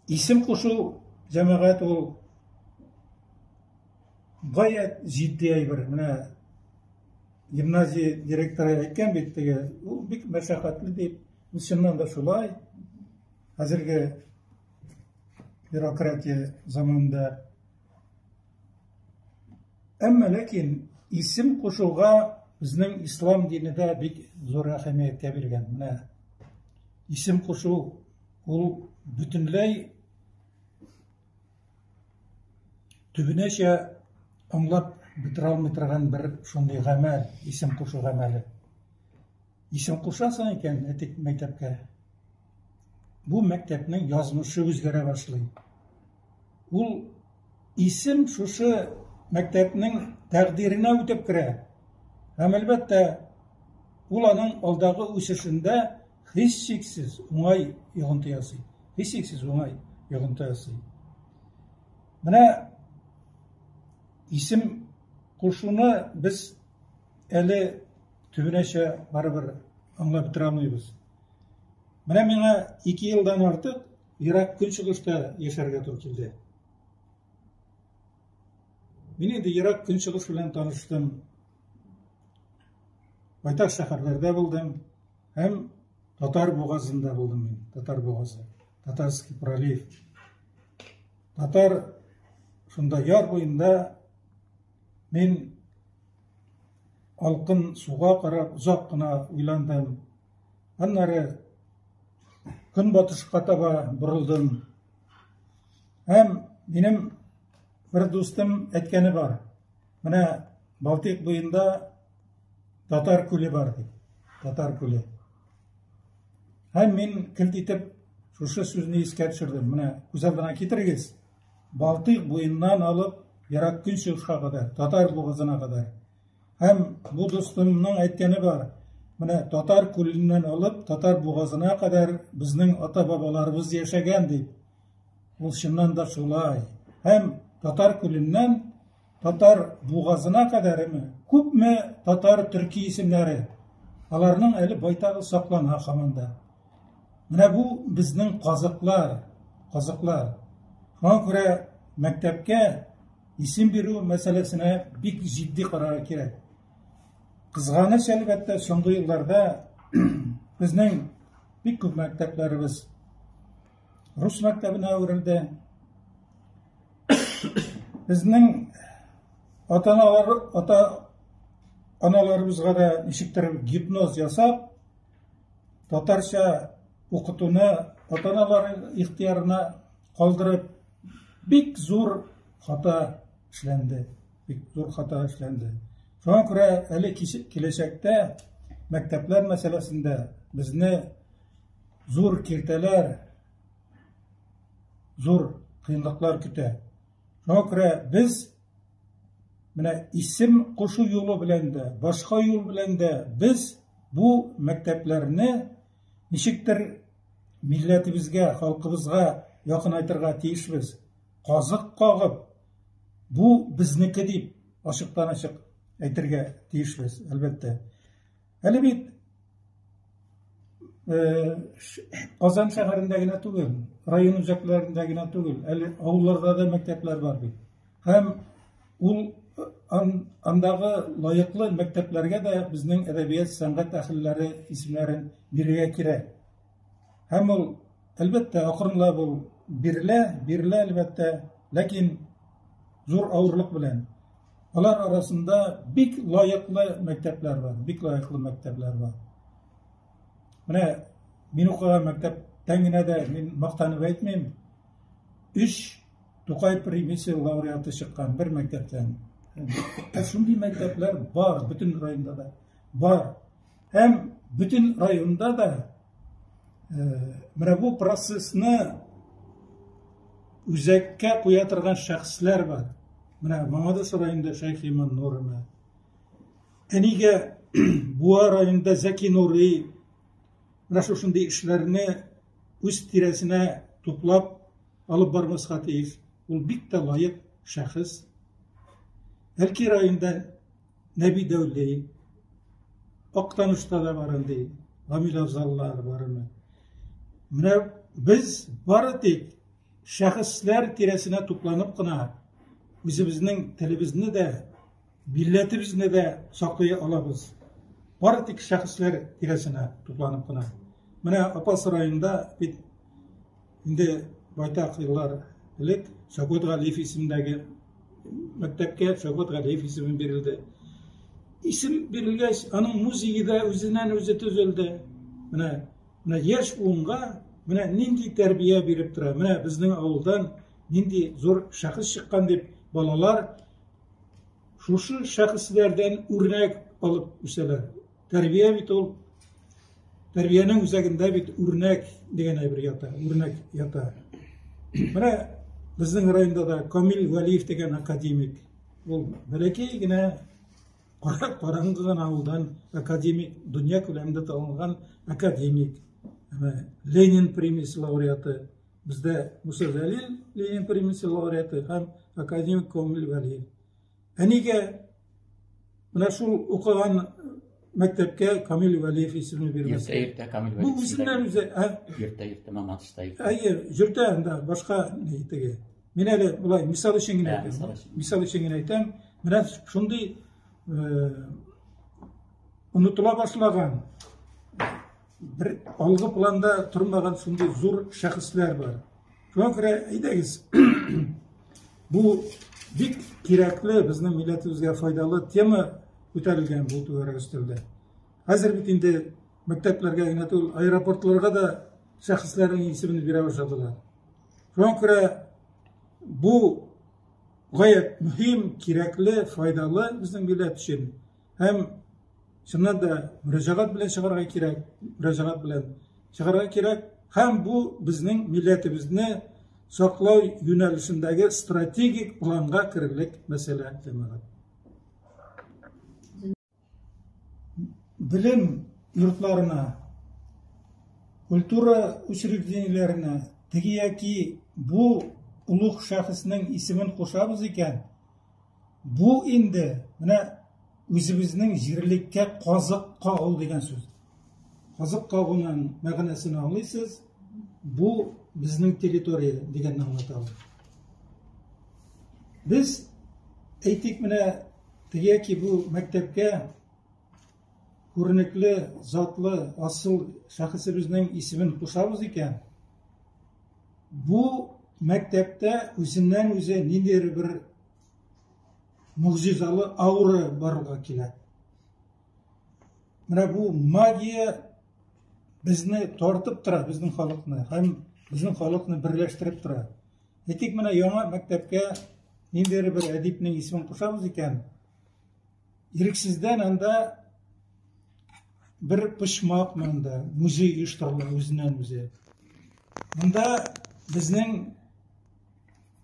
Исем кушу, җәмәгать, ул гаять җитди әйбер. Менә гимназия директоры әйткән бит теге, ул бик мәшәкатьле дип. Ул чыннан да шулай. Хәзерге бюрократия заманында. Әмма ләкин исем кушуга безнең ислам дине дә бик зур әһәмияткә биргән. Менә исем кушу ул бөтенләй төбенәчә аңлап бетерә алмый торган бер шундый гамәл, исем кушу гамәле. Исем кушасың икән, әйтик, мәктәпкә, бу мәктәпнең язмышы үзгәрә башлый. Ул исем шушы мәктәпнең тәкъдиренә үтеп керә. Һәм әлбәттә, ул аның алдагы үсешендә һичшиксез уңай йогынты ясый. Һичшиксез уңай йогынты ясый. Менә исем кушуны без әле төбенәчә барыбер аңлап бетерә алмыйбыз. Менә миңа 2 елдан артык Ерак Көнчыгышта яшәргә туры килде. Мин инде Ерак Көнчыгыш белән таныштым. Байтак шәһәрләрдә булдым һәм Татар бугазында булдым мин. Татар бугазы, Татарский пролив. Татар шунда яр буенда мин алкын суга карап озак кына уйландым. Аннары көнбатышка таба борылдым. Һәм минем бер дустым әйткәне бар. Менә Балтыйк буенда Татар күле бар дип. Татар күле. Һәм мин келт итеп шушы сүзне искә төшердем. Менә күз алдына китерегез. Балтыйк буеннан алып Ерак Көнчыгышка кадәр, Татар бугазына кадәр. Һәм бу дустымның әйткәне бар. Менә Татар күленнән алып Татар бугазына кадәр безнең ата-бабаларыбыз яшәгән дип. Ул чыннан да шулай. Һәм Татар күленнән Татар бугазына кадәрме күпме татар төрки исемнәре. Аларның әле байтагы саклана һаман да. Менә бу безнең казыклар, казыклар. Шуңа күрә мәктәпкә исем бирү мәсьәләсенә бик җитди карарга кирәк. Кызганыч, әлбәттә, соңгы елларда безнең бик күп мәктәпләребез рус мәктәбенә әверелде. Безнең ата-аналар, ата аналарыбызга да ничектер гипноз ясап, татарча укытуны ата-аналар ихтыярына калдырып, бик зур хата эшләнде. Бик зур хата эшләнде. Шуңа күрә әле киләчәктә мәктәпләр мәсьәләсендә безне зур киртәләр, зур кыенлыклар көтә. Шуңа күрә без менә исем кушу юлы белән дә, башка юл белән дә без бу мәктәпләрне ничектер милләтебезгә, халкыбызга якынайтырга тиешбез. Казык кагып, бу безнеке дип ачыктан-ачык әйтергә тиешбез, әлбәттә. Әле бит Казан шәһәрендә генә түгел, район үзәкләрендә генә түгел, әле авылларда да мәктәпләр бар бит. Һәм ул андагы лаеклы мәктәпләргә дә безнең әдәбият, сәнгать әһелләре исемнәрен бирергә кирәк. Һәм ул, әлбәттә, акрынлап ул бирелә, бирелә әлбәттә, ләкин зур авырлык белән. Алар арасында бик лаеклы мәктәпләр бар, бик лаеклы мәктәпләр бар. Менә мин укыган мәктәптән генә дә мин мактанып әйтмим. Өч Тукай премиясе лауреаты чыккан бер мәктәптән. Ә шундый мәктәпләр бар, бөтен районда да бар. Һәм бөтен районда да менә бу процессны үзәккә куя торган шәхесләр бар. Менә Мамадыш районында Шәйхи Маннурова. Ә нигә Буа районында Зәки Нури менә шушындый эшләрне үз тирәсенә туплап алып бармаска тиеш. Ул бик тә лаек шәхес. Әлки районында Нәби Дәүли, Актанышта да бар инде, Гамил Афзаллар бармы. Менә без бары тик шәхесләр тирәсенә тупланып кына үзебезнең телебезне дә, милләтебезне дә саклый алабыз. Бары тик шәхесләр тирәсенә тупланып кына. Менә Апас районында бит инде байтак еллар элек Шәүкәт Галиев исемендәге мәктәпкә Шәүкәт Галиев исеме бирелде. Исем бирелгәч, аның музее да үзеннән үзе төзелде. Менә менә яшь буынга менә нинди тәрбия биреп тора. Менә безнең авылдан нинди зур шәхес чыккан дип балалар шушы шәхесләрдән үрнәк алып үсәләр. Тәрбия бит ул тәрбиянең үзәгендә бит үрнәк дигән әйбер ята, үрнәк ята. Менә безнең районда да Камил Вәлиев дигән академик. Ул бәләкәй генә караңгы гына авылдан академик, дөнья күләмендә танылган академик. Ленин премиясе лауреаты. Бездә Муса Җәлил Ленин премиясе лауреаты һәм академик Камил Вәлиев. Ә нигә менә шул укыган мәктәпкә Камил Вәлиев исеме бирмәскә? Йөртә-йөртә Камил Вәлиев. Бу үзеннән үзе, ә? Йөртә-йөртә Мамадышта йөртә. Әйе, йөртә анда башка ни теге. Мин әле болай мисал өчен генә әйтәм. Мисал өчен генә әйтәм. Менә шундый онытыла башлаган бер алгы планда тормаган шундый зур шәхесләр бар. Шуңа күрә әйдәгез, бу бик кирәкле, безнең милләтебезгә файдалы тема күтәрелгән бу түгәрәк өстәлдә. Хәзер бит инде мәктәпләргә генә түгел, аэропортларга да шәхесләрнең исемен бирә башладылар. Шуңа күрә бу гаять мөһим, кирәкле, файдалы безнең милләт өчен. Һәм чыннан да мөрәҗәгать белән чыгарга кирәк, мөрәҗәгать белән чыгарга кирәк. Һәм бу безнең милләтебезне саклау юнәлешендәге стратегик планга керерлек мәсьәлә, җәмәгать. Белем йортларына, культура учреждениеләренә теге яки бу олуг шәхеснең исемен кушабыз икән, Бу инде менә үзебезнең җирлеккә казык кагу дигән сүз. Казык кагуның мәгънәсен аңлыйсыз, бу безнең территория дигәнне аңлата ул. Без әйтик менә теге яки бу мәктәпкә күренекле, затлы, асыл шәхесебезнең исемен кушабыз икән, бу мәктәптә үзеннән-үзе ниндидер бер могҗизалы аура барлыкка килә. Менә бу магия безне тартып тора, безнең халыкны һәм безнең халыкны берләштереп тора. Әйтик, менә яңа мәктәпкә ниндидер бер әдипнең исемен кушабыз икән, ирексездән анда бер почмак монда, музей оештырыла үзеннән үзе. Монда безнең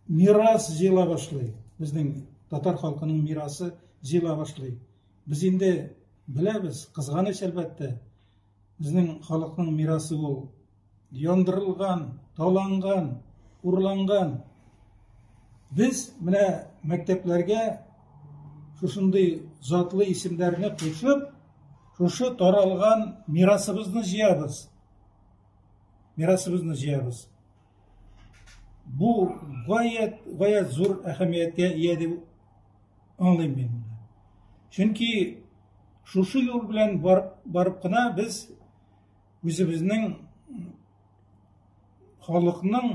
мирас җыела башлый. Безнең татар халкының мирасы җыела башлый. Без инде беләбез, кызганыч әлбәттә, безнең халыкның мирасы ул яндырылган, таланган, урланган. Без менә мәктәпләргә шушындый затлы исемнәрне кушып, шушы таралган мирасыбызны җыябыз. Мирасыбызны җыябыз. Бу гаять, гаять зур әһәмияткә ия дип аңлыйм мин. Чөнки шушы юл белән барып, барып кына без үзебезнең халыкның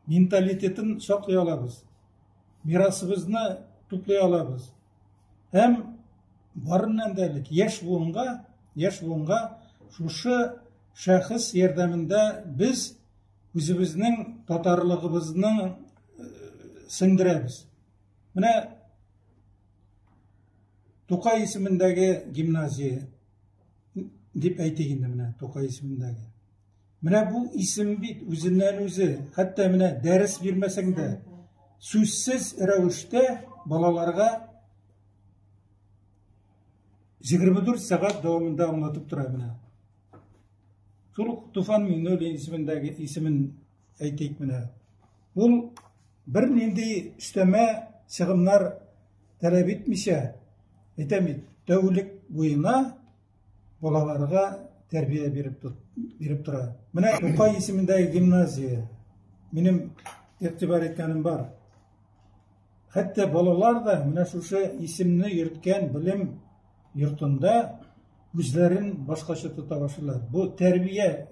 менталитетын саклый алабыз. Мирасыбызны туплый алабыз. Һәм барыннан да элек яшь буынга, яшь буынга шушы шәхес ярдәмендә без үзебезнең татарлыгыбызны э, сеңдерәбез. Менә Тукай исемендәге гимназия дип әйтик инде менә Тукай исемендәге. Менә бу исем бит үзеннән үзе, хәтта менә дәрес бирмәсәң дә, сүзсез рәвештә балаларга 24 сәгать дәвамында аңлатып тора менә. Шул ук Туфан Миңнуллин исемендәге исемен әйтик менә. Ул бернинди өстәмә чыгымнар таләп итмичә, әйтәм бит, тәүлек буена балаларга тәрбия биреп, биреп тора. Менә Тукай исемендәге гимназия. минем игътибар иткәнем бар. Хәтта балалар да менә шушы исемне йөрткән белем йортында үзләрен башкача тота башлыйлар. Бу тәрбия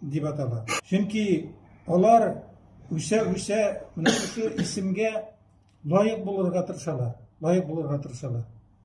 дип атала. Чөнки алар үсә-үсә менә шушы исемгә лаек булырга тырышалар. Лаек булырга тырышалар.